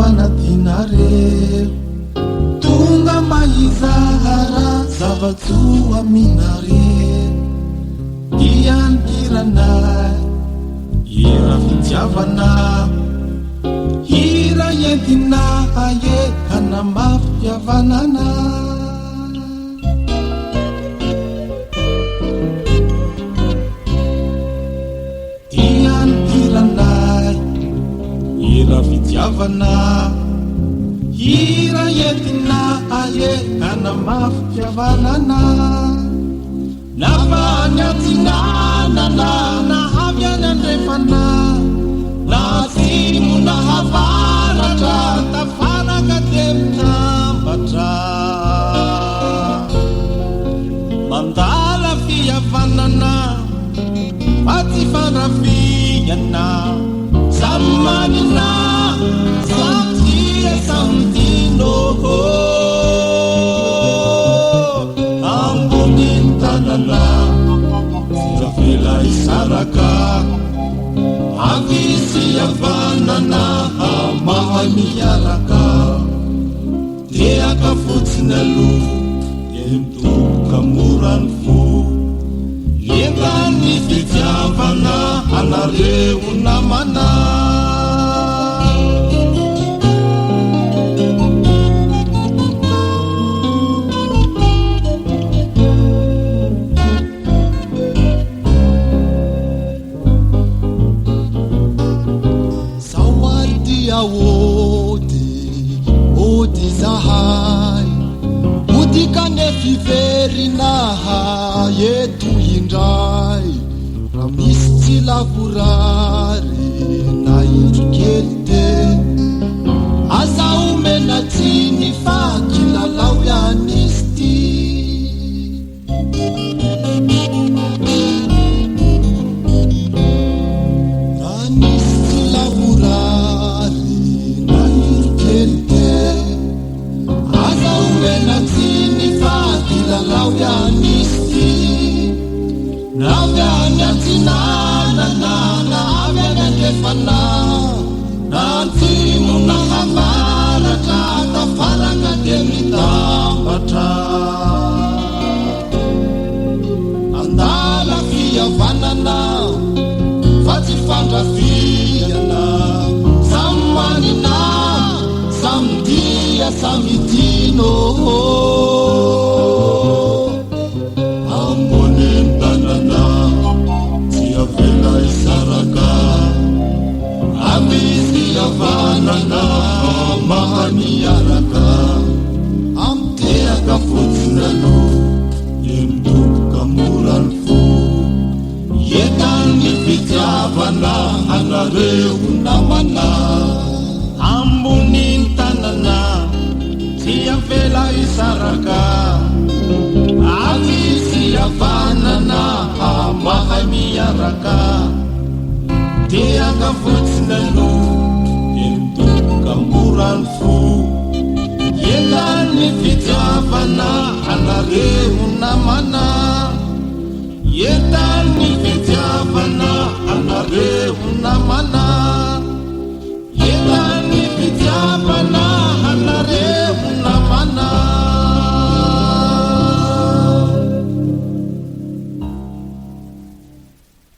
fitiavana tianareo. Tonga mba hizara zava-tsoa aminareo. Dia ny hiranay, hira fitiavana. Hira entinay e hanamafy fihavanana. Dia ny hiranay, hira fitiavana. Hira entinay e hanamafy fihavanana. Na avy any atsinanana na avy any andrefana, na atsimo na avaratra, tafaraka dia mitambatra. Mandala fihavanana fa tsy fandrafiana, samy manina, samy tia, samy tiana ô. Ambonin'ny tanana tsy avela hisaraka, havia sy havanana mahay miaraka. Tehaka fotsiny aloha dia midoboka mora ny fo. Entan'ny fitiavana anareo namana. Zao ary dia ody, ody izahay, ody kanefa hiverina eto indray, raha misy tsy lavorary na indro kely dia aza omena tsiny fa kilalao ihany izy ity. Raha nisy tsy lavorary na indro kely dia aza omena tsiny fa kilalao ihany izy ity. Na avy any atsinanana na avy any andrefana, na atsimo na avaratra, tafaraka dia mitambatra. Handala fihavanana fa tsy fandrafiana, samy manina, samy tia, samy tiana ô. Ambonin'ny tanana tsy avela hisaraka, havia sy havanana mahay miaraka. Mitehaka fotsiny aloha dia midoboka mora ny fo. Entan'ny fitiavana anareo namana. Ambonin'ny tanana tsy avela hisaraka, havia sy havanana mahay miaraka. Tehaka fotsiny aloha dia midoboka mora ny fo. Entan'ny fitiavana anareo namana. Entan'ny fitiavana anareo namana.